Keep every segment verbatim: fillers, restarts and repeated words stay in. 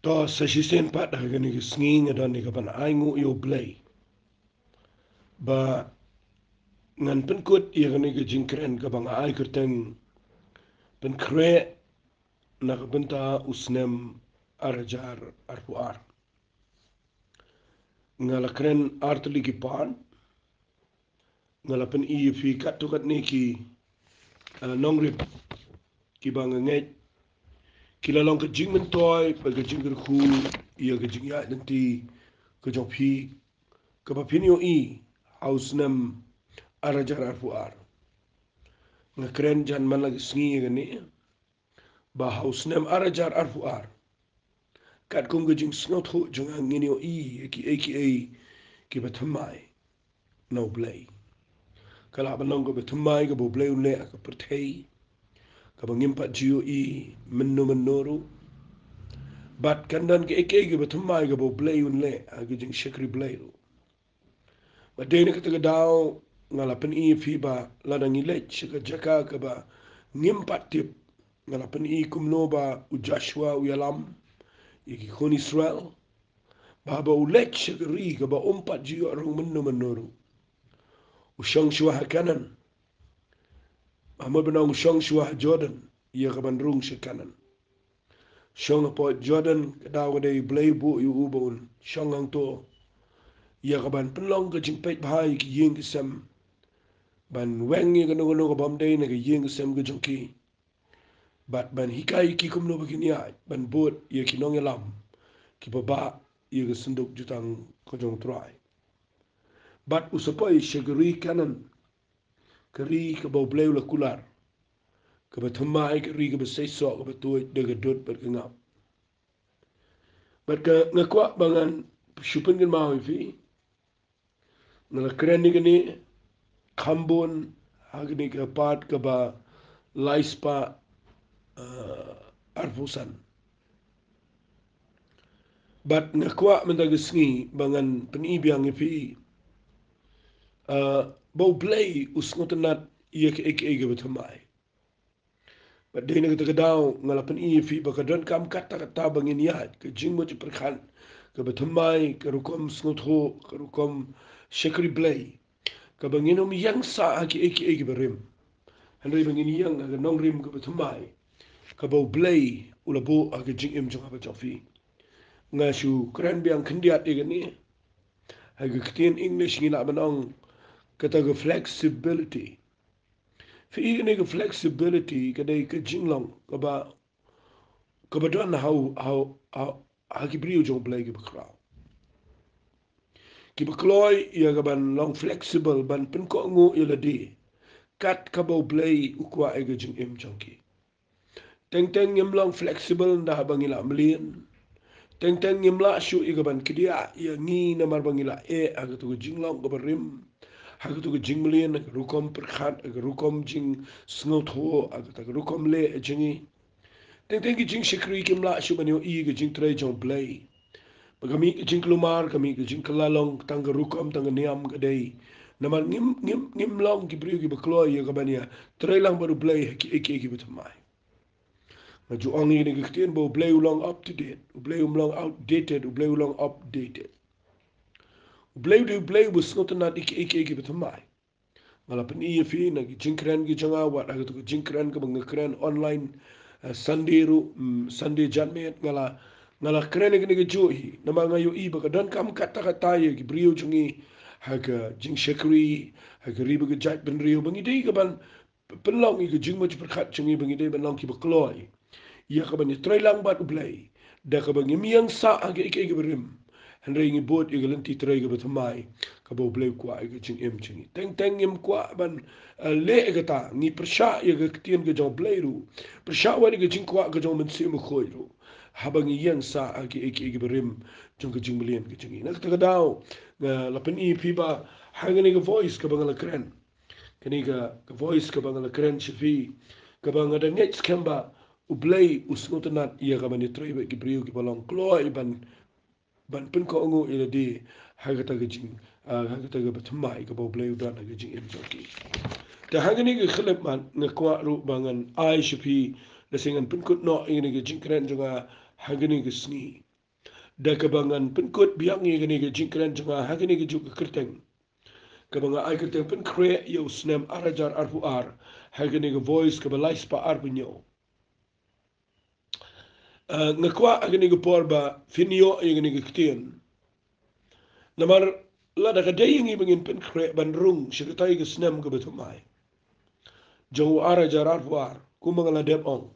To, sa shisien pat ha kane ka sngi nga don ïa ka ban ai nguh ïa U Blei ba ngan pynkut ïa kane ka jingkren kaba nga ai kyrteng Pynkhreh na ka bynta u snem ar hajar arphew ar. Nga la kren ar tylli ki part. Nga la pyni ïa phi katto katne ki, eh, nongrim kiba nga ngeit ki la long ka jingmyntoi bad ka jingkyrkhu ïa ka jingïaid lynti ka jong phi kaba phin ïohi ha u snem ar hajar arphew ar. Nga kren jan man la ka sngi ïa kane ba ha u snem ar hajar arphew ar, katkum ka jingsngewthuh jong nga ngin ïohi ïa kiei kiei kiba thymmai na U Blei. Ka lah ban long kaba thymmai kaba U Blei un leh ha ka pyrthei kaba ngim pat ju ïohi mynno mynno ruh. Bad kan don kiei kiei kiba thymmai kaba U Blei un leh ha ka jingshakri Blei ruh. Bad dei na kata ka daw nga la pyni ïa phi ba lada ngi leit sha ka jaka kaba ngim pat tip, nga la pyni kumno ba u Joshua u ïalam ïa ki khun Israel ba haba u leit sha ka ri kaba um pat ju ïoh rung mynno mynno ruh, u shong shuwa ha Kanan. Ba mut ban ong u shong shuwa ha Jordan ïa ka ban rung sha Kanan. Shong hapoh Jordan, ka daw ka dei Blei buh ïa u ba un shong hangto ïa ka ban pynlong ka jingpeit bha ïa ki ïing ki sem, ban weng ïa kano kano ka bym dei na ka ïing ka sem ka jong ki, bad ban hikai ïa ki kumno ba kin ïaid ban bud ïa ki nongïalam kiba bah ïa ka synduk jutang ka jong U Trai. Bad u sa poi sha ka ri Kanan, ka ri kaba U Blei u la kular, kaba thymmai, ka ri kaba seisoh, kaba tuid da ka dud bad ka ngap. Bad ka, nga kwah ba ngan shu pynkynmaw ïa phi, nga la kren ïa kane kham bun ha kane ka part kaba lai spah, eh, arphew san. Bad nga kwah mynta ka sngi ba ngan pyni biang ïa phi, eh, ba U Blei u sngewtynnad ïa kiei kiei kiba thymmai. Bad dei na kata ka daw nga la pyni ïa phi ba ka donkam katta katta ba ngin ïaid ka jingmut jingpyrkhat kaba thymmai, ka rukom sngewthuh, ka rukom shakri Blei, kaba ngin ym ïeng sah ha kiei kiei kiba rim, hynrei ba ngin ïeng ha ka nongrim kaba thymmai kaba U Blei u la buh ha ka jingim jong nga bad jong phi. Nga shu kren biang khyndiat ïa kane. Ha ka ktien English ngi lah ban ong kata ka flexibility. Phi i kane ka flexibility ka dei ka jinglong kaba, kaba don ha u, ha u, ha u, ha ki briew jong U Blei kiba khraw, kiba kloi ïa ka ban long flexible, ban pynkohnguh ïa lade kat kaba U Blei u kwah ïa ka jingim jong ki. Teng teng ngim long flexible ynda haba ngi la mlien. Teng teng ngim lah shuh ïa ka ban kdiah ïa ngi namar ba ngi la eh ha katu ka jinglong kaba rim, ha katu ka jingmlien, ha ka rukom pyrkhat, ha ka rukom jingsngewthuh, ha kata ka rukom leh jong ngi. Teng teng ki jingshakri kim lah shuh ban ïohi ïa ka jingtrei jong U Blei. Ba ka mih ka jingkulmar, ka mih ka jingkylla long tang ka rukom, tang ka niam ka dei. Namar ngim, ngim, ngim long ki briew kiba kloi ïa ka ban ïatrei lang bad U Blei ha kiei kiei kiba thymmai. Nga ju ong ïa kane ka ktien ba U Blei u long up to date, U Blei um long outdated, U Blei u long updated. U Blei u dei U Blei uba sngewtynnad ïa kiei kiei kiba thymmai. Nga la pyni ïa phi na ki jingkren ki jong nga, wat ha katu ka jingkren kaba nga kren online, eh, Sunday ruh, mm, Sunday janmiet, nga la, nga la kren ïa kane kajuh hi. Namar nga ïohi ba ka donkam katta katta ïa ki briew jong ngi ha ka jingshakri, ha ka ri bad ka jaitbynriew, ba ngi dei ka ban pynlong ïa ka jingmut jingpyrkhat jong ngi, ba ngi dei ban long kiba kloi ïa ka ban ïatrei lang bad U Blei da kaba ngim ïeng sah ha kiei kiei kiba rim, hynrei ngi bud ïa ka lynti trei kaba thymmai kaba U Blei u kwah ïa ka jingim jong ngi. Teng teng ngim kwah ban, eh, leh ïa kata, ngi pyrshah ïa ka ktien ka jong U Blei ruh, pyrshah wat ïa ka jingkwah ka jong U Mynsiem Bakhuid ruh, haba ngi ïeng sah ha kiei kiei kiba rim jong ka jingmlien ka jong ngi. Na kata ka daw nga la pyni ïa phi ba ha kane ka voice kaba nga la kren, kane ka, ka voice kaba nga la kren sha phi, kaba nga da ngeit skhem ba U Blei u sngewtynnad ïa ka ban ïatrei bad ki briew kiba long kloi ban, ban pynkohnguh ïa lade ha kata ka jing, ah, ha kata kaba thymmai kaba U Blei u don ha ka jingim jong ki. Te ha kane ka khyllipmat nga kwah ruh ba ngan ai sha phi, lehse ngan pynkut noh ïa kane ka jingkren jong nga ha kane ka sngi. da kaba ngan pynkut biang ïa kane ka jingkren jong nga ha kane ka juk ka kyrteng, kaba nga ai kyrteng pynkhreh ïa u snem ar hajar arphew ar, ha kane ka Voice kaba laispah arphew hynñiew. Ah, nga kwah ha kane ka por ba phin ïoh ïa kane ka ktien. Namar lada ka dei ïa ngi ba ngin pynkhreh ban rung sha katei ka snem kaba thymmai jong u ar hajar arphew ar, kumba nga la dep ong,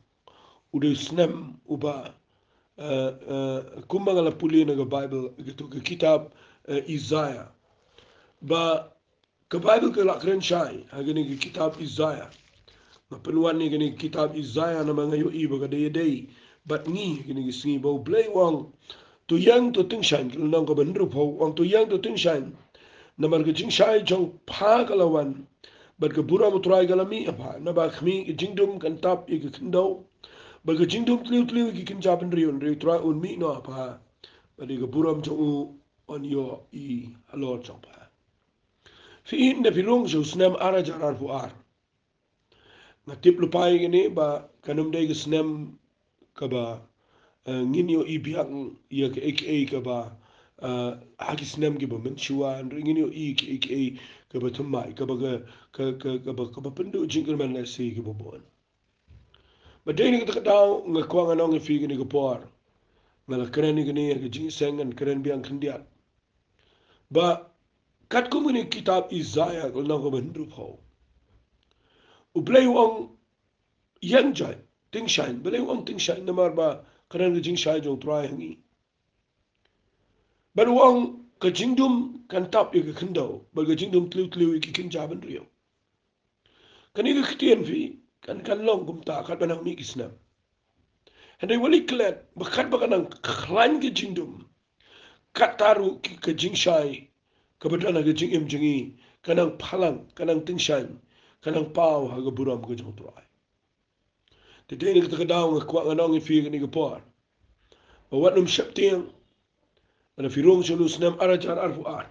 u dei u snem uba, eh, eh, kumba nga la pule na ka Baibl, katu ka kitab, eh, Isaiah. Ba ka Baibl ka la kren shai ha kane ka kitab Isaiah. Nga pynwan ïa kane ka kitab Isaiah namar nga ïohi ba ka dei ïadei bad ngi ha kane ka sngi, ba U Blei u ong, to ïeng to tyngshaiñ, ka lynnong kaba hynriewphew, u ong, to ïeng to tyngshaiñ, namar ka jingshai jong pha ka la wan, bad ka burom U Trai ka la mih ha pha. Naba khmih, ka jingdum kan tap ïa ka khyndew, bad ka jingdum tliw tliw ïa ki kynja bynriew, hynrei U Trai un mih noh ha pha, bad ïa ka burom jong u yn ïohi halor jong pha. Phi i, ynda phi rung sha u snem ar hajar arphew ar, nga tip lypa ïa kane ba kan ym dei ka snem kaba, eh, ngin ïohi biang ïa kaei kaei kaba, eh, ha ki snem kiba mynshuwa, hynrei ngin ïohi kaei kaei kaba thymmai, kaba ka, ka, ka, kaba, kaba pynduh jingkyrmen lehse kiba bun. Bad dei na kata ka daw nga kwah ngan ong ïa phi kane ka por, nga la kren ïa kane ha ka jingïaseng, ngan kren biang khyndiat. Ba katkum kane ka kitab Isaiah ka lynnong kaba hynriewphew, U Blei u ong, ïeng jait, tyngshaiñ. Balei u ong tyngshaiñ? Namar ba ka don ka jingshai jong U Trai ha ngi. Bad u ong, ka jingdum kan tap ïa ka khyndew, bad ka jingdum tliw tliw ïa ki kynja bynriew. Kane ka ktien, phi, kan, kan long kumta katba nang mih ki snem. Hynrei wat leit klet ba katba ka nang khlaiñ ka jingdum, katta ruh ki, ka jingshai kaba don ha ka jingim jong ngi ka nang phalang, ka nang tyngshaiñ, ka nang paw ha ka burom ka jong U Trai. Te dei na kata ka daw nga kwah ngan ong ïa phi kane ka por, ba wat nym sheptieng. Lada phi rung sha une u snem ar hajar arphew ar,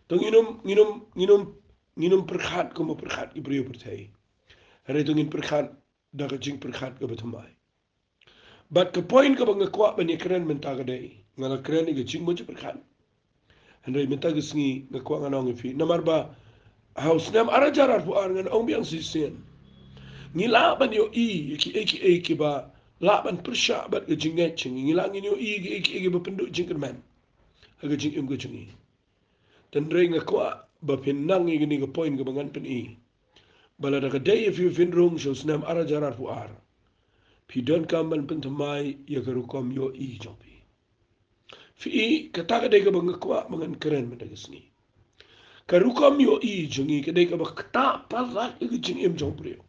to ngin ym, ngin ym, ngin ym, ngin ym pyrkhat kumba pyrkhat ki briew pyrthei. Hynrei to ngin pyrkhat da ka jingpyrkhat kaba thymmai. Bad ka point kaba nga kwah ban ïakren mynta ka dei, nga la kren ïa ka jingmut jingpyrkhat. Hynrei mynta ka sngi nga kwah ngan ong ïa phi, namar ba ha u snem ar hajar arphew ar, ngan ong biang shisien, ngi lah ban ïohi ïa kiei kiei kiba lah ban pyrshah bad ka jingngeit jong ngi. Ngi lah ngin ïohi ïa kiei kiei kiba pynduh jingkyrmen ha ka jingim ka jong ngi. Hynrei nga kwah ba phin nang ïa kane ka point kaba ngan pyni, ba lada ka dei ïa phi ba phin rung sha u snem ar hajar arphew ar, phi donkam ban pynthymmai ïa ka rukom ïohi jong phi. Phi i, kata ka dei kaba nga kwah ba ngan kren mynta ka sngi. Ka rukom ïohi jong ngi ka dei kaba ktah palat ïa ka jingim jong u briew.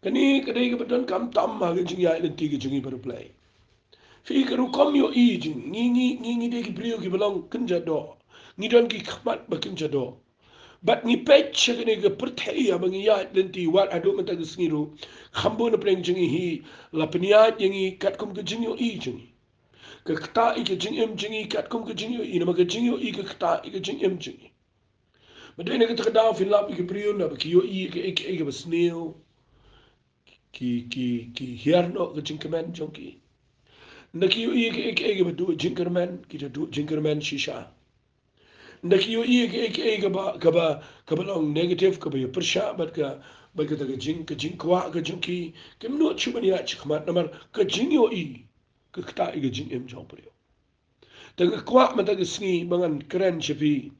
Kane ka dei kaba donkam tam ha ka jingïaid lynti ka jong ngi bad U Blei. Phi i, ka rukom ïohi jong ngi, ngi, ngi, ngi dei ki briew kiba long kynja doh. Ngi don ki khmat ba kynja doh. Bad ngi peit sha kane ka pyrthei haba ngi ïaid lynti, wat haduh mynta ka sngi ruh, kham bun na pdeng jong ngi hi, la pynïaid ïa ngi katkum ka jingïohi jong ngi. Ka ktah ïa ka jingim jong ngi katkum ka jingïohi, namar ka jingïohi ka ktah ïa ka jingim jong ngi. Bad dei na kata ka daw phin lap ïa ki briew naba ki ïohi ïa kiei kiei kiba sniew, ki, ki, ki hiar noh ka jingkmen jong ki. Naba ki ïohi ïa kiei kiei kiba duh jingkyrmen, ki da duh jingkyrmen shisha. Naba ki ïohi ïa kiei kiei kaba, kaba, kaba long negative, kaba ïapyrshah bad ka, bad kata ka jing, ka jingkwah ka jong ki, kim nud shuh ban ïaid shakhmat, namar ka jingïohi ka ktah ïa ka jingim jong u briew. Te nga kwah mynta ka sngi ba ngan kren sha phi,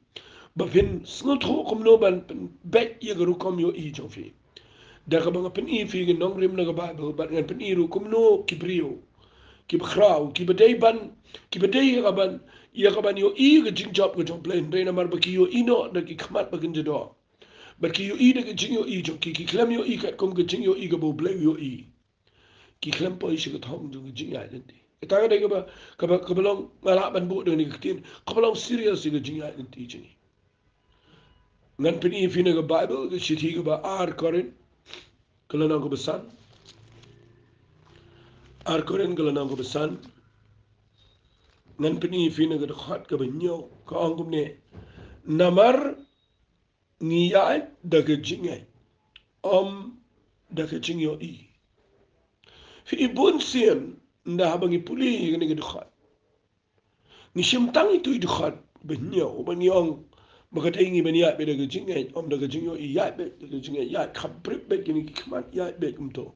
ba phin sngewthuh kumno ban pynbeit ïa ka rukom ïohi jong phi. Da kaba nga pyni ïa phi ka nongrim na ka Baibl, bad ngan pyni ruh kumno ki briew kiba khraw, kiba dei ban, kiba dei ïa ka ban, ïa ka ban ïohi ka jingjop ka jong U Blei, hynrei namar ba ki ïohi noh da ki khmat ba kynja doh, bad ki ïohi da ka jingïohi jong ki, ki khlem ïohi katkum ka jingïohi kaba U Blei u ïohi, ki khlem poi sha ka thong jong ka jingïaid lynti. Kata ka dei kaba, kaba, kaba long, nga lah ban buh da kane ka ktien, kaba long serious ïa ka jingïaid lynti jong ngi. Ngan pyni ïa phi na ka Baibl, ka shithi kaba ar Korinth, ka lynnong kaba san. Ar Korinth ka lynnong kaba san. Ngan pyni ïa phi na ka dkhot kaba hynñiew, ka ong kumne: Namar ngi ïaid da ka jingngeit, ym da ka jingïohi. Phi i, bunsien ynda haba ngi pule ïa kane ka dkhot, Ngi shim tang itu i dkhot ba hynñiew, ba ngi ong ba ka dei ngi ban ïaid beit da ka jingngeit, ym da ka jingïohi, ïaid beit da ka jingngeit, ïaid, kham prip beit kine ki khmat, ïaid beit kumto.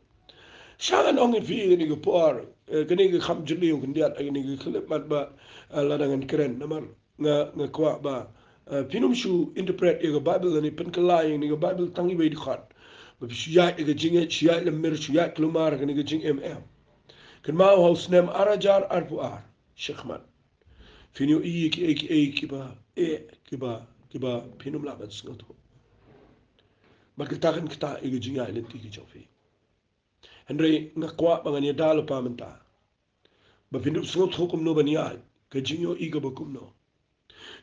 Sha ngan ong ïa phi kane ka por, eh, kane ka kham jylliew khyndiat, eh, kane ka khyllipmat ba, eh, lada ngan kren, namar nga, nga kwah ba, eh, phin ym shu interpret ïa ka Bible lane pynkylla ïa kane ka Bible tang iwei i dkhot. Ba phi shu ïaid da ka jingngeit, shu ïaid lem mir, shu ïaid klumar kane ka jingim, em. Kynmaw ha u snem ar hajar arphew ar shakhmat, phin ïohi ïa kiei kiei kiba, eh, kiba, kiba phin ym lah ban sngewthuh. Bad kata kan ktah ïa ka jingïaid lynti ka jong phi. Hynrei nga kwah ba ngan ïada lypa mynta ba phin ym sngewthuh kumno ban ïaid, ka jingïohi kaba kumno.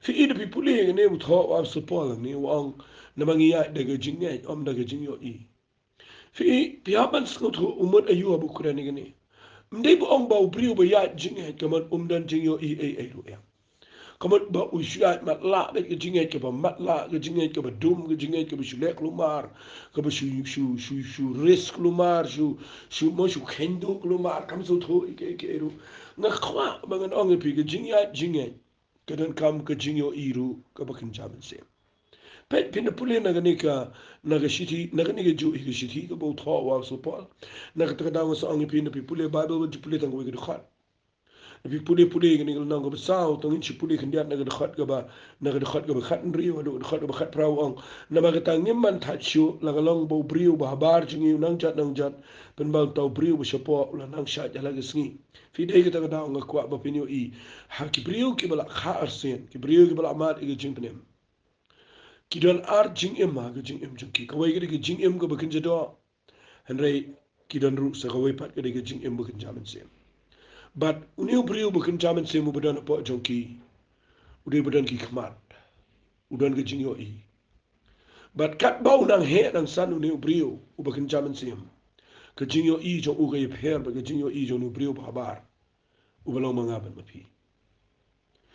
Phi i, da phi pule ïa kane, u thoh u Apostol Paul hangne u ong, namar ngi ïaid da ka jingngeit, ym da ka jingïohi. Phi i, phi hap ban sngewthuh, u mut aïu haba u kren ïa kane. Ym dei ba ong ba u briew ba ïaid jingngeit ka mut um don jingïohi ei ei ruh, em. Ka mut ba u shu ïaid matlah beit, ka jingngeit kaba matlah, ka jingngeit kaba dum, ka jingngeit kaba shu leh klumar, kaba shu, shu, shu, shu risk klumar, shu, shu, mo, shu kheiñ duh klumar, kam sngewthuh ei ei ei ruh. Nga kwah ba ngan ong ïa phi, ka jingïaid jingngeit ka donkam ka jingïohi ruh kaba kynja mynsiem. Peit, phin da pule na kane ka, na ka shithi, na kane kajuh hi ka shithi kaba u thoh u Apostol Paul. Na kata ka daw nga sa ong ïa phi, na phi pule Bible, wat ju pule tang kawei ka dkhot. Na phi pule, pule kane ka lynnong kaba saw, tang ngin shu pule khyndiat na ka dkhot kaba, na ka dkhot kaba khathynriew haduh ka dkhot kaba khatphra, u ong, namar kata ngim ban thait shuh, la ka long ba u briew ba habar jong ngi u nang jot nang jot, pynban uta u briew ba shapoh u la nang shait ha la ka sngi. Phi, dei kata ka daw nga kwah ba phin ïohi ha ki briew kiba la kha arsien, ki briew kiba la mad ïa ka jingpynim. Ki don ar jingim ha ka jingim jong ki. Kawei ka dei ka jingim kaba kynja doh. Hynrei ki don ruh sa kawei pat ka dei ka jingim ba kynja mynsiem. Bad une u briew ba kynja mynsiem uba don hapoh jong ki, u dei ba don ki khmat, u don ka jingïohi. Bad katba u nang heh nang san une u briew uba kynja mynsiem, ka jingïohi jong u ka ïapher bad ka jingïohi jong une u briew ba habar, uba long ma nga bad ma phi.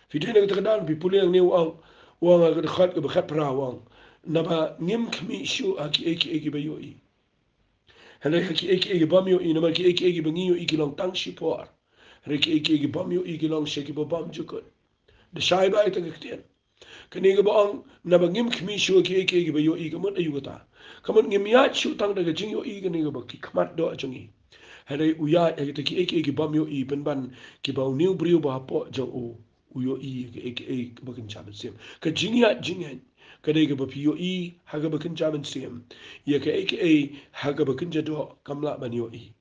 Phi, dei na kata ka daw phi pule hangne u ong, u ong ha ka dkhot kaba khatphra u ong, naba ngim khmih shuh ha kiei kiei kiba ïohi. Hynrei ha kiei kiei ki bym ïohi, namar kiei kiei kiba ngi ïohi ki long tang shipor. Hynrei kiei kiei ki bym ïohi ki long sha kiba bym jukut. Da shai bha ïa kata ka ktien. Kane kaba ong naba ngim khmih shuh ha kiei kiei kiba ïohi, ka mut aïu kata? Ka mut ngim ïaid shuh tang da ka jingïohi kane kaba ki khmat doh jong ngi. Hynrei u ïaid ha kita kiei kiei ki bym ïohi, pynban kiba une u briew ba hapoh jong u u ïohi ïa kaei kaei kaba kynja mynsiem. Ka jingïaid jingngeit ka dei kaba phi ïohi ha kaba kynja mynsiem, ïa kaei kaei ha kaba kynja doh kam lah ban ïohi.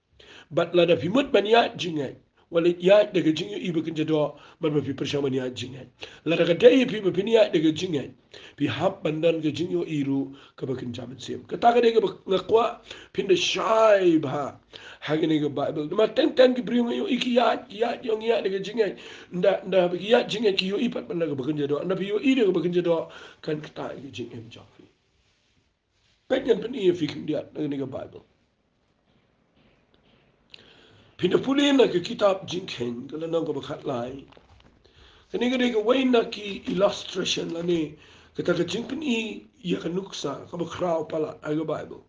Bad lada phi mut ban ïaid jingngeit, wat leit ïaid da ka jingïohi ba kynja doh, bad ba phi pyrshang ban ïaid jingngeit. Lada ka dei ïa phi ba phin ïaid da ka jingngeit, phi hap ban don ka jingïohi ruh kaba kynja mynsiem. Kata ka dei kaba nga kwah phin da shai bha ha kane ka Bible. Namar teng teng ki briew nga ïohi ki ïaid, ki ïaid, ïong ïaid da ka jingngeit. Nda, nda ba ki ïaid jingngeit ki ïohi pat ban da kaba kynja doh. Nda phi ïohi da kaba kynja doh, kan ktah ïa ka jingim jong phi. Peit, ngan pyni ïa phi khyndiat na kane ka Bible. Phin da pule na ka kitab Jingkheiñ ka lynnong kaba khatlai. Kane ka dei kawei na ki illustration lane kata ka jingpyni ïa ka nuksa kaba khraw palat ha ka Bible.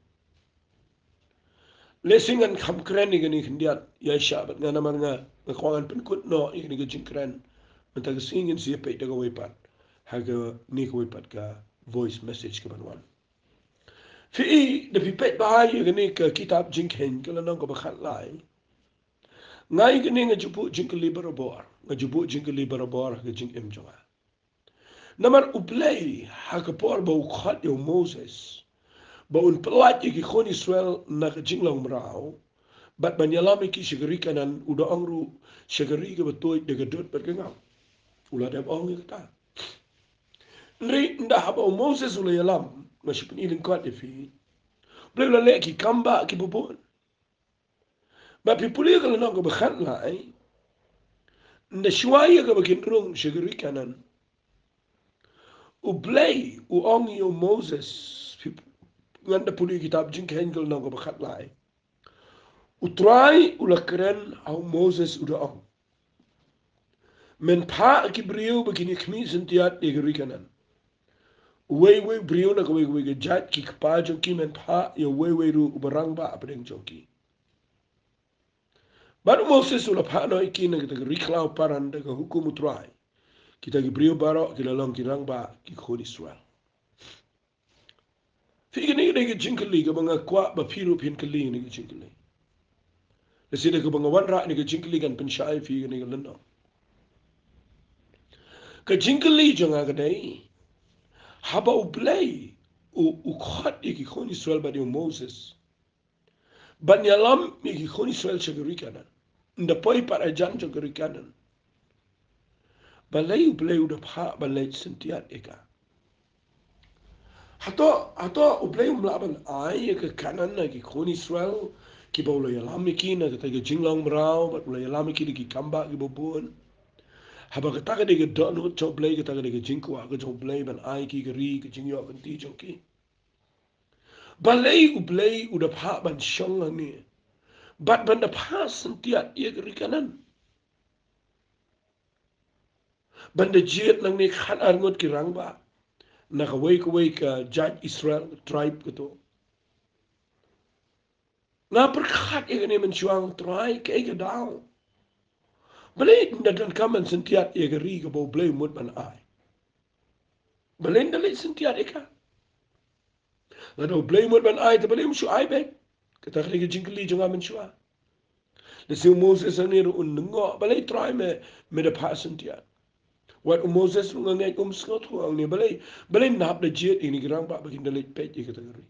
Lehse ngan kham kren ïa kane khyndiat ïa sha bad nga, namar nga, nga kwah ngan pynkut noh ïa kane ka jingkren. Mynta ka sngi ngin sa ïa peit da kawei pat ha kane kawei pat ka voice message kaban wan. Phi i, da phi peit bha ïa kane ka kitab Jingkheiñ ka lynnong kaba khatlai. Nga ïa kane nga ju buh jingkylli barabor, nga ju buh jingkylli barabor ha ka jingim jong nga. Namar U Blei ha ka por ba u khot ïa u Moses ba un pyllait ïa ki khun Israel na ka jinglong mraw, bad ban ïalam ïa ki sha ka ri Kanaan, u da ong ruh sha ka ri kaba tuid da ka dud bad ka ngam. U la dep ong ïa kata. Hynrei ynda haba u Moses u la ïalam, nga shu pyni lyngkot ïa phi, U Blei u la leh ki kam bah kiba bun. Ba phi pule ka lynnong kaba khatlai, ynda shuwa ïa kaba kin rung sha ka ri Kanaan, U Blei u ong ïa u Moses, phi, ngan da pule kitab Jingkheiñ ka lynnong kaba khatlai. U Trai u la kren ha u Moses u da ong, men phah ki briew ba kin ïa khmih syntiat ïa ka ri Kanaan. Uwei uwei u briew na kawei kawei ka jait ki kpa jong ki, men phah ïa uwei uwei ruh uba rangbah hapdeng jong ki. Bad u Moses u la phah noh ïa ki na kata ka ri khlaw Paran da ka hukum U Trai. Kita ki briew baroh ki la long ki rangbah ki khun Israel. Phi, kane ka dei ka jingkylli kaba nga kwah ba phi ruh phin kylli, kane ka jingkylli. Lehse da kaba nga wanrah kane ka jingkylli kan pynshai phi kane ka lynnong. Ka jingkylli jong nga ka dei, haba U Blei u, u khot ïa ki khun Israel bad ïa u Moses ban ïalam ïa ki khun Israel sha ka ri Kanaan, ynda poi pat hajan jong ka ri Kanaan, balei U Blei u da phah ban leit syntiat ïa ka? Hato, hato U Blei um lah ban ai ïa ka Kanaan na ki khun Israel kiba u la ïalam ïa ki na kata ka jinglong mraw bad u la ïalam ïa ki da ki kambah kiba bun? Haba kata ka dei ka dohnud jong U Blei, kata ka dei ka jingkwah ka jong U Blei ban ai ki ka ri, ka jingïoh kynti jong ki. Balei U Blei u da phah ban shong hangne bad ban da phah syntiat ïa ka ri Kanaan, ban da jied nangne khatar ngut ki rangbah na kawei kawei ka jait Israel, tribe kato? Nga pyrkhat ïa kane mynshuwa, Trai, kaei ka daw? Balei ynda donkam ban syntiat ïa ka ri kaba U Blei u mut ban ai, balei ynda leit syntiat ïa ka? Lada U Blei u mut ban ai, te balei um shu ai beit? Kata ka dei ka jingkylli jong nga mynshuwa. Lehse u Moses hangne ruh un ong, balei Trai me, me da phah syntiat? Wat u Moses ruh nga ngeit um sngewthuh hangne, balei, balei nap da jied ïa kine ki rangbah ba kin da leit peit ïa kata ka ri?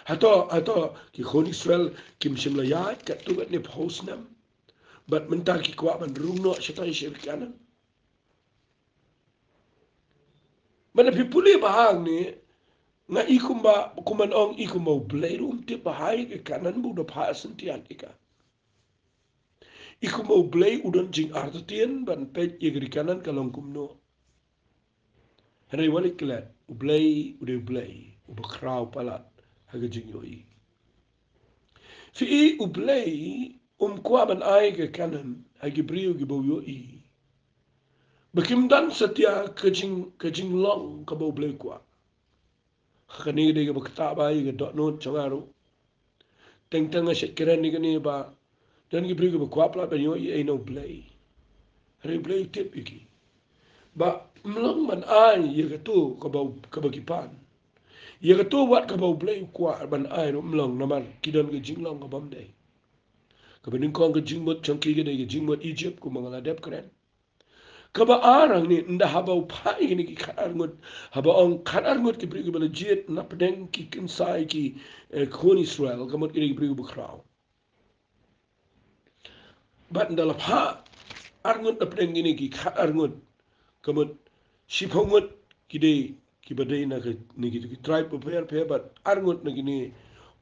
Hato, hato ki khun Israel kim shym la ïaid katto katne phew snem bad mynta ki kwah ban rung noh shatai sha ri Kanaan? Mynta phi pule bha hangne, nga i kumba, kumba ong i kumba U Blei ruh um tip bha ïa ka Kanaan ba u da phah syntiat ïa ka. I kumba U Blei u don jingartatien ban peit ïa ka ri Kanaan ka long kumno. Hynrei wat leit klet, U Blei u dei U Blei uba khraw palat ha ka jingïohi. Phi i, U Blei um kwah ban ai ka Kanaan ha ki briew kiba u ïohi ba kim don satia ka jing, ka jinglong kaba U Blei u kwah. Ha kane ka dei kaba ktah bha ïa ka dohnud jong nga ruh. Teng teng nga shait kren ïa kane ba don ki briew kiba kwah palat ban ïohi ei na U Blei, hynrei U Blei u tip ïa ki ba ym long ban ai ïa kato kaba, kaba ki pan. Ïa kato wat kaba U Blei u kwah ban ai ruh ym long namar ki don ka jinglong kaba ym dei. Kaba nyngkong ka jingmut jong ki ka dei ka jingmut Egypt kumba nga la dep kren. Kaba ar hangne, ynda haba u phah ïa kine ki khatar ngut, haba ong khatar ngut ki briew kiba la jied na pdeng ki khynsai ki, eh, khun Israel, ka mut ki dei ki briew kiba khraw. Bad ynda la phah ar ngut na pdeng kine ki khatar ngut, ka mut shiphew ngut ki dei kiba dei na ki, na ki, ki tribe bapher bapher bad ar ngut na kine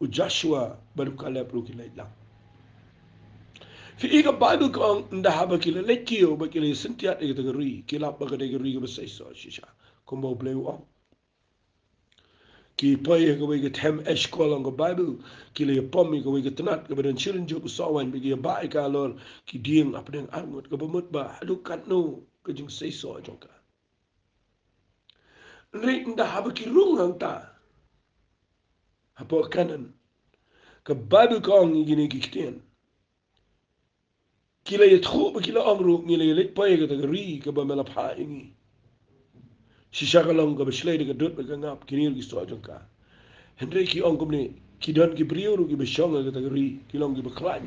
u Joshua bad u Caleb ruh ki leit lang. Phi i, ka Baibl ka ong ynda haba ki la leit kiew bad ki la syntiat ïa kata ka ri, ki lap ba ka dei ka ri kaba seisoh shisha kumba U Blei u ong. Ki poi ha kawei ka them Eshkol, ong ka Baibl, ki la ïa pom ïa kawei ka tnat kaba don shi rynjup u soh waiñ bad ki ïa bah ïa ka halor ki dieng hapdeng ar ngut, kaba mut ba haduh katno ka jingseisoh jong ka. Hynrei ynda haba ki rung hangta hapoh Kanaan, ka Baibl ka ong ïa kine ki ktien. Ki la ïathuh bad ki la ong ruh, ngi la ïaleit poi ha kata ka ri kaba me la phah ïa ngi. Shisha ka long kaba shlei da ka dud bad ka ngap, kine ruh ki soh jong ka. Hynrei ki ong kumne, ki don ki briew ruh kiba shong ha kata ka ri, ki long kiba khlaiñ.